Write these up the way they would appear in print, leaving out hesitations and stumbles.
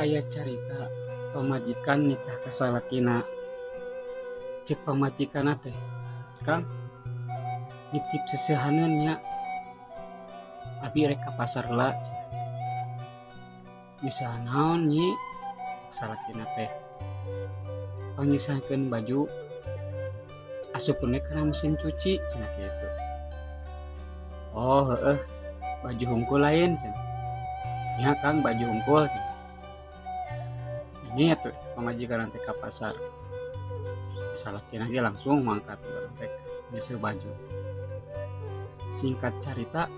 Aya carita pamajikan nitah ka salakina. Cek pamajikanna teh, "Kang, nitip seuseuhaneun nya, abi rek ka pasar heula." "Nyeusehan naon, Nyi?" cek salakina teh. "Pangnyeusehankeun baju, asupkeun we kana mesin cuci," cenah kitu. "Oh heueuh, baju hungkul lain?" cenah. "Nya Kang, baju hungkul." Ini atuh pamajikan teh ka pasar, salakina ge langsung mangkat rek nyeuseuh baju. Singkat carita,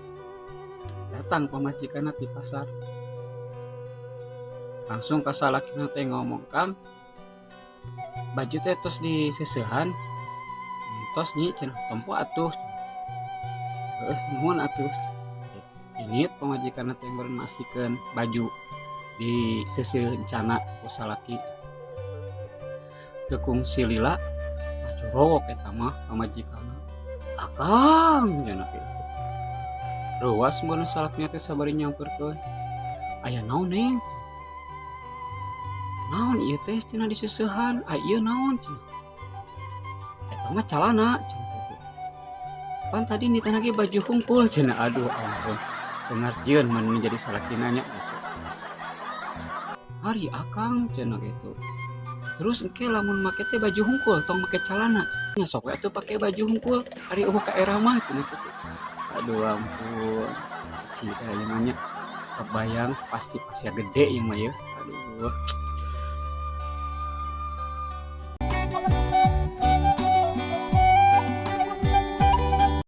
datang pamajikanna ti pasar, langsung ka salakina teh ngomong, "Kang, baju teh tos diseuseuhan?" "Tos, Nyi," cenah. "Tempo atuh." "Heueuh, nuhun atuh." Ini pamajikanna teh meureun mastikeun baju diseuseuh encana ku salaki. Teu kungsi lila ngajorowok eta mah pamajikanna. "Akang!" cenah kitu. Reuwas meureun salakina teh sabari nyamperkeun. "Aya naon, Neng?" "Naon ieu teh?" cenah, "diseuseuhan. Ah, ieu naon?" cenah. "Eta mah calana," cenah kitu. "Pan tadi nitahna ge baju hungkul," cenah. Aduh ampun. Teu ngarjieun mun jadi salakina nya. "Ari Akang," cenah kitu. "Terus engke lamun make teh baju hungkul, tong make calana nya. Sok we atuh pake baju hungkul, ari euweuh ka era mah," cenah kitu. Aduh ampun. Cida ieu mah nya. Kebayang pasti pasti gede ieu mah yeuh. Aduh.